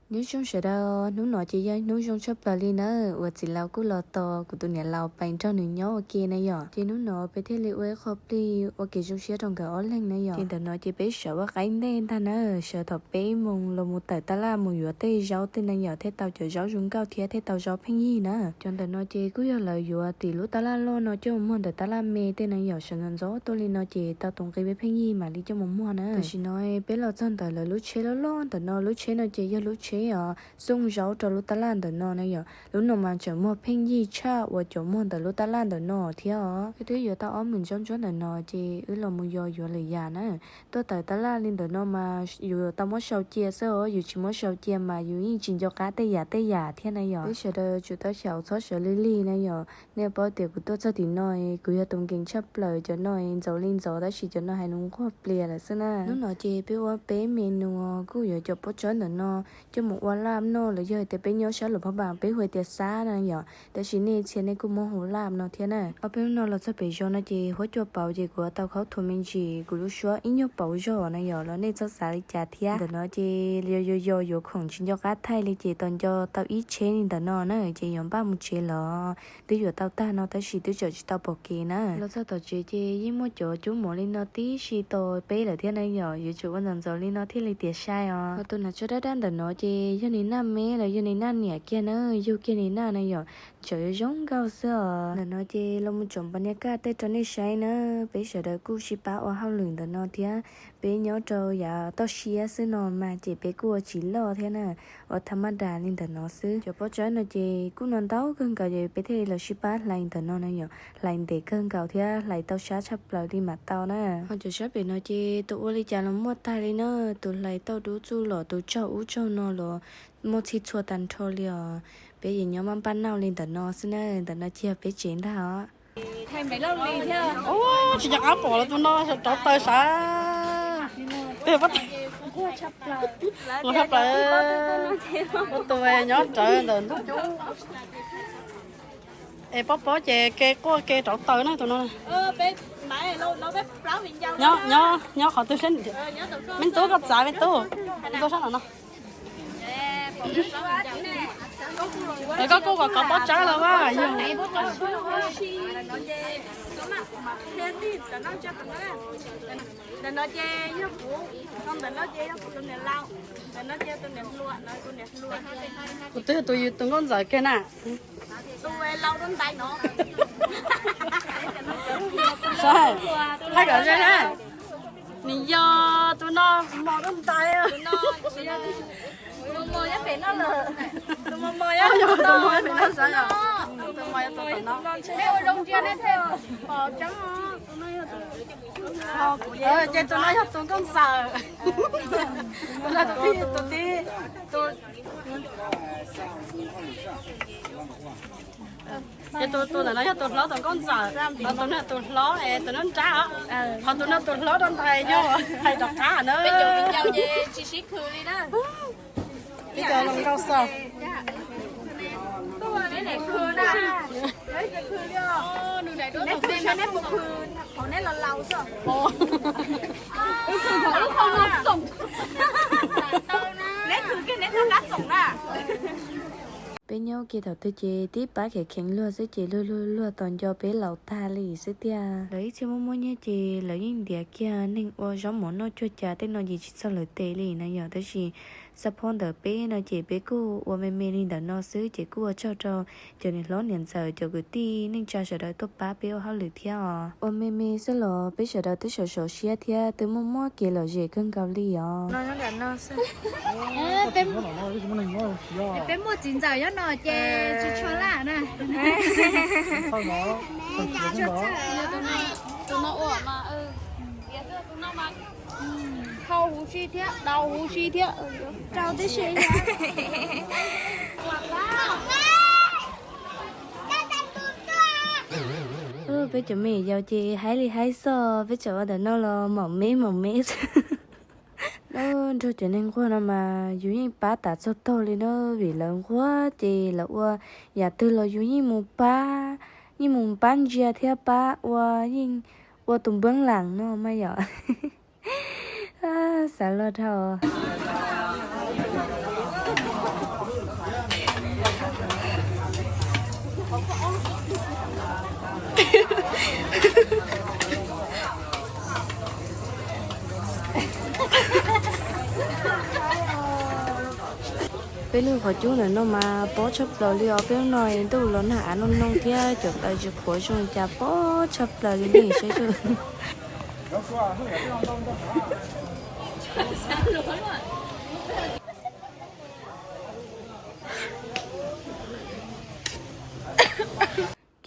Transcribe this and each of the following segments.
Nyob zoo sawv daws, hnub no ces yog hnub zoo tshaj plaws li na, uas txiv laus kuj los tos kuv tus niam laus pais nrog nws nyob ua ke na yom. Ces hnub no peb thiaj li ua ib qho plig ua kev zoo siab rau nkawd ob leeg na yom. Ces ntawm no ces peb sawv ua qaib ntej ntag na, sawv thaum peb moos los mus tawm tab laj mus yuav tej zaub tej na yom, thiaj tau cov zaub zoo nkauj thiab thiaj tau zaub pheej yig na. Cov ntawm no ces kuj yog lawv yuav tim lub tab laj loj no coj mus muag ntawm tab laj me tej na yom, sawv ntxov ntxov tuaj li no ces tau tus nqi pheej yig mam li coj mus muag na. Tam sim no peb los txog ntawm lawv lub tsheb loj loj ntawm no, lub tsheb no ces yog lub tsheb os, xooj zaub rau lub tab laj ntawm no na yom. Lub no mas tseem muag pheej yig tshaj uas cov muag ntawm lub tab laj ntawm no thiab os. Wb twb yuav tau ob hmos zaub ntsuab ntawm no ces wb los mus yos yuav lwm yam na. Tuaj tawm tab laj li ntawm no mas yus tau muab sau cia xwb os, yus tsis muab sau cia mas yus yeej tsis nco qab tej yam tej yam thiab na yom. Peb sawv daws tsum tau xyaum txhob sawv lig lig na yom. Nej paub tias kuv tuaj txog tim no, kuv yog tus nkees tshaj plaws, cov no ntxaus li ntxaus tab sis cov no hais nws nquag plias lawm xwb na. Hnub no ces peb ua peb me nus, kuj yuav cov pob tsawb ntawm no coj mus ua laj noj los yog tias peb nyob sab Luam Phaj Npas peb hu tias xab na yom, tab sis nej txhia nej kuj muab hu laj no thiab na. Ob peb hnub no los txog pem zos no ces huab cua pauv ces kuv tau khaub thuas me ntsis, kuv lub suab ib nyuag pauv zog na yom, los nej txhob xav li cas thiab. Ntawm no ces yos yos yos yuav khoom tsis nco qab thaij li ces tos nco tau ib tsheb li ntawm no na ces yuav npaj mus tsev los twb yuav tau tag no tab sis twb tseem tsis tau pom kev na. Los txog tom tsev ces yeej muaj cov cub mov li no tib si tos peb lawm thiab na yom, yuav tsum ua ntxaus ntxaus li no thiaj li tiav sai os. Ho tus nas tsho dab dab ntawm no ces yog nws naj me los yog nws naj niam kiag na, yug kiag nws naj na yom, tseem yuav zoo nkauj xwb os. Ntawm no ces los mus tsom npas nias kaj tej rau nej saib na, peb sawv daws kuj sib pab ua hauj lwm ntawm no thiab. Peb nyob rau yav toj siab xwb no mas ces peb kuj ua tsis loj thiab na, ua tham maj das li ntawm no xwb. Cov pob tsawb no ces kuj no ntau kawg nkaus ces peb thiaj li los sib pab hlais ntawm no na yom, hlais ntev kawg nkaus thiab hlais tau sab tshaj plaws li mam tau na. Ho cov sab pem no ces tus ua li cas los muaj tag li na, tus hlais tauj dub txuj lom, tus tsaug ub tsaug no los muaj txhij txhua tag nrho li os. Peb yeej nyob maj npaj nauj li ntawm no xwb na, ntawm no ces yog peb tsev ntag os. Tsis nco qab pom los tus no rauv taws sav. Ua tshaj plaws, ua tus nyob rawv ntawm ntug cub. Es pob pob ces ke quaj ke rauv taws na tus no. Nyob qhov twg, me tub koj txav me tub, tuaj sab no no. Koj kuj kom kov pob tsawb los as yog. Ntawm no ces yog kuv, ntawm no ces yog kuv tus niam laus, ntawm no ces tus niam hluas, tus niam hluas. Kuv twb yog tus yus tus nkauj ntxawm kiag na. Saib, thaij kom ze na. Nws yog tus no mos rau ntais. Tus mos mos yog tus no, tus mos yog tus no. Ces tus no yog tus nkauj ntxawm. Tus no tus tib, tus tib, tus Ces tus, tus ntawm no yog tus hlob tus nkauj ntxawm, ho tus no tus hlob es tus nruab nrab os. Ho tus no tus hlob rau ntais yog hais rov qab na. Ib co zoo nkauj xwb. Peb nyob ua ke thaum twg ces tib pab kheev kheev luag xwb ces luag luag luag tos nco peb laus tag li xwb tiag. Lawv ib txhia muaj muaj nyiaj ces lawv yeej ntiav kiag neeg ua zaub mov noj cuag cas tej no ces tsis txog lawv tes li na yom. Tab sis xab phob ntawm peb no ces peb kuj ua me me li ntawm no xwb ces kuj ua tsaug rau cov niam hlob niam ntxawm cov kwv tij neej tsa sawv daws tuaj pab peb ua hauj lwm thiab os. Ua me me xwb los peb sawv daws twb sov sov siab thiab twb muaj muaj kev lom zem kawg nkaus li os. Peb muaj txiv ntxawm nyob no ces tsis tshua laj na. Tus no ua mas hau huv si thiab, dau huv si thiab, rau tib si. Peb cov me nyuam yaus ces haib li haib xwb, peb tseem ua ntawm no los maum me maum me xwb. Nrog cov neeg nquag no mas yus yeej pab tas txog tog li na, vim lawv nquag ces lawv ua yam twg los yus yeej mus pab, yeej mus pab ntsia thiab pab ua, yeej ua tus npab lam no mas yom. Xav luag dhau. Peb lub qhov cub ntawm no mas pob tshaj plaws li os. Peb hnub no ntuj los nag av noo noo thiab cov taws tsis qhuav zoo li cas, pob tshaj plaws li nej saib xwb.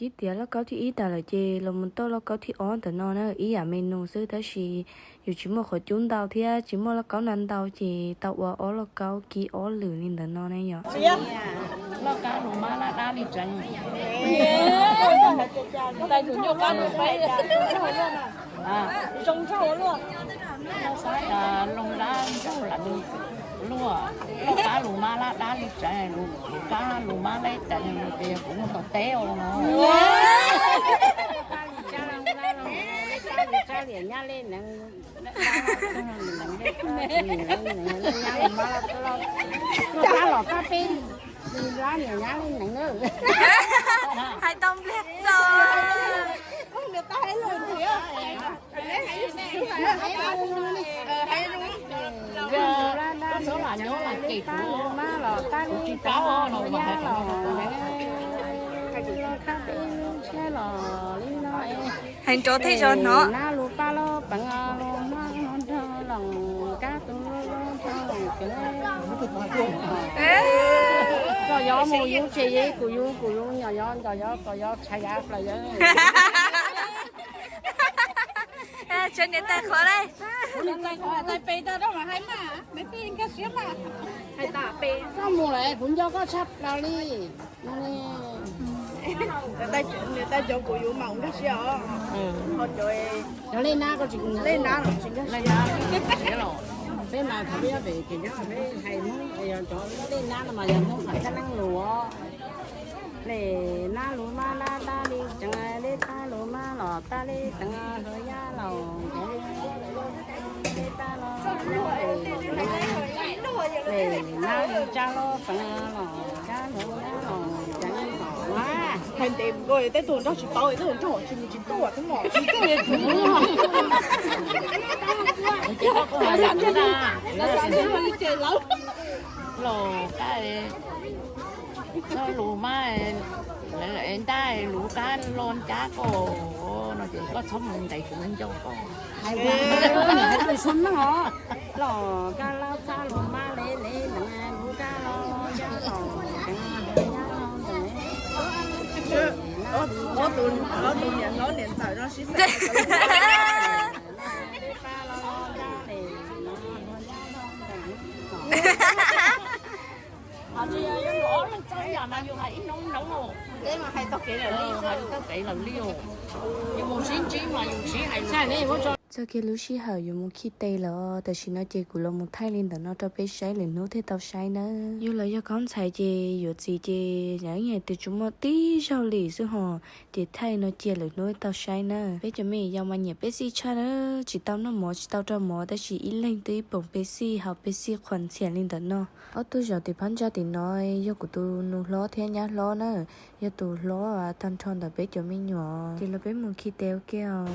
Kib tiav lauj kaub thib ib tas lawm ces los mus tau lauj kaub thib ob ntawm no na, ib yam menu xwb tab sis yus tsis muaj qhov cub ntau thiab tsis muaj lauj kaub na ntau ces tau ua ob lauj kaub kib ob lwm li ntawm no ne yom. Lauj kaub lus mab lab dab li tsev. Lub dab, lauj kaub lus mab lab dab li tsev, lus kab lus mab lab tsev ces kuv muaj tom teb os no. Hais tau npliag txaus. Hais nrov thiaj zoo hnov. Kom yov mus yus tsev, kuv yus, kuv yus nyom yov, kom yov, kom yov tshais yav plaws yawg. Tshuav niam tais qhuav lawm. Koj mus lawm kuv nco koj tshaj plaws li. Niam tais cov kuv yus mam nkag siab os. Cov lej nab koj tsis, lej nab los tsis nkag siab. Peb mas thaum peb nyob pem ces nyob peb hais Hmoob, cov lej nab no mas yog Hmoob hais kab neeb lus os. Lej nab lus mab lab dab li tsev, lej tab lus mab los tab li teev, hluas yab los lej tab los, lej nab li tsab los teev los, tsab hluas yab los teev los. Hais ntev nkaus tej tug nrog tsis tau, tej tug nrog tsis mus tsis tuaj xwb mos. Los kab, txhob lus mab, lawv ntab lus kab los ncab koj no ces koj txhob mus ntes kuv nco koj. Hais tus suav neej os, los kab los txhob lus mab le le ntawd, lus kab los ncab los ntawd, ncab los ntawd. Ob tug niam hlob niam ntxawm no sib xeem. Txoj kev lub sij hawm yuav mus khi tes lawm, tam sim no ces kuv los mus thaij li ntawm no rau peb saib, lwm hnub thiaj tau saib nawb. Yog los yog khaub ntxhais ces yuav txiv ces yeej hais tias tsuas muaj tib zaug li xwb hos, ces thaij no cia lwm hnub tau saib nawb. Peb cov me nyuam yaus mas nyiam Pepsi tshaj nawb, tsis tau noj mov tsis tau rau mov tab sis ib leeg twb ib poom Pepsi haus Pepsi qhuas ntxhias li ntawm no. Ob tug zaum tim phab ntsa tim no yog kuv tus nus hlob thiab nyab hlob na, yog tus hlob tag nrho ntawm peb cov me nyuam. Ces los peb mus khi tes ua ke os.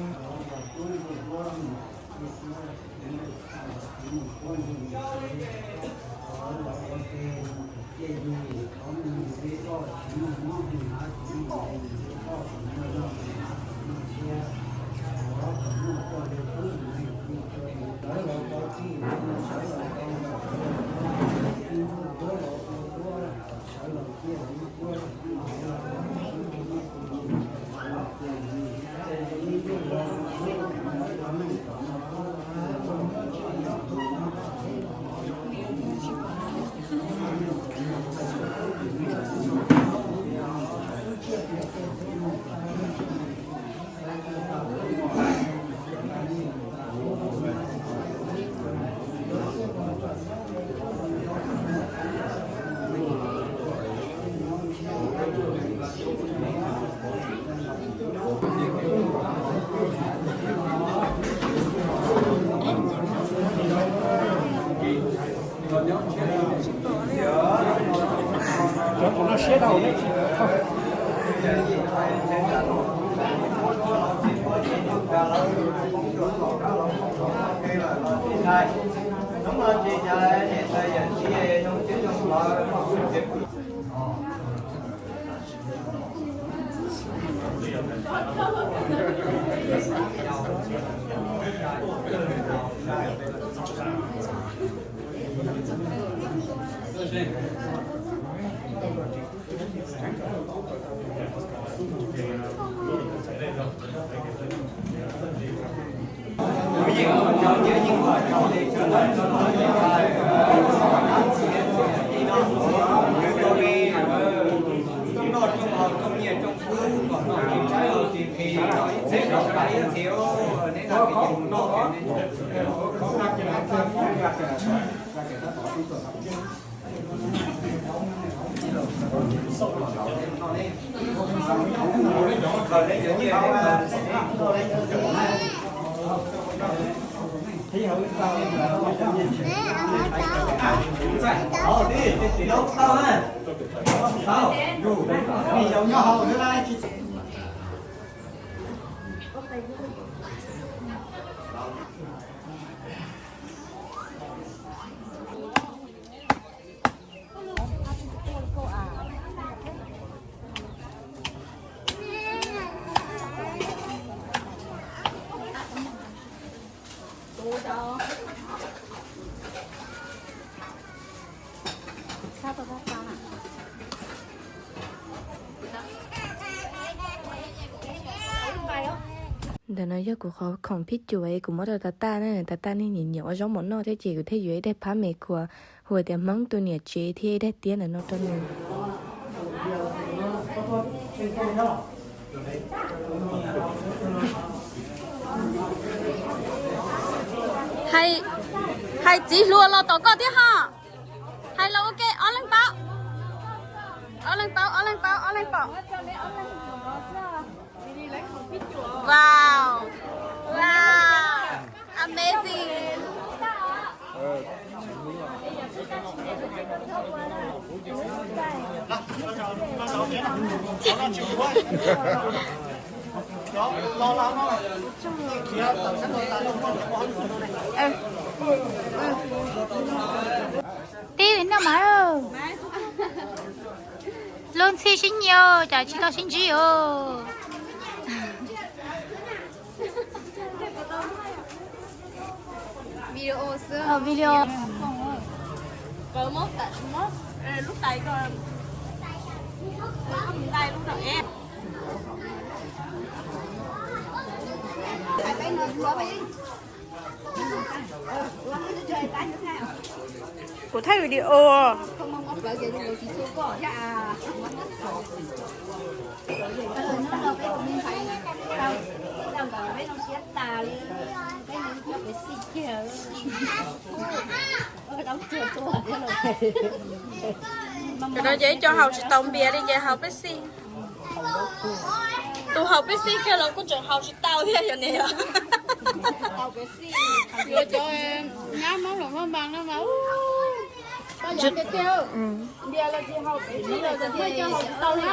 Ntawm no yog kuv qhov khoom phij cuam es kuv muab rau tas taj na, tas taj nej nyiam nyiam ua zaub mov noj thiab ces kuv thiaj yuav ib daim phab me khuas hu tias Hmoob tus niam tsev thiab ib daim tiab ntawm no rau nws. Hais, hais txiv hluas los tom koj thiab ho. Hais los ua ke ob leeg paub. Ob leeg paub, ob leeg paub, ob leeg paub. Wow. Wow. Amazing. Tib li noj mas. Lub ntxhi sib nyiam cas tsis tau sib ntsib os. Video xwb. Video. Kuv thaij video. Cov no ces ib co haus tsis tau npias li ces haus Pepsi. Tus haus Pepsi kiag los kuj tseem haus tsis tau thiab yog ne yog. Yuav cov nyab Hmoob los maj npas no mas, npias los tsis haus, Pepsi los tsis haus, cov haus tsis tau li.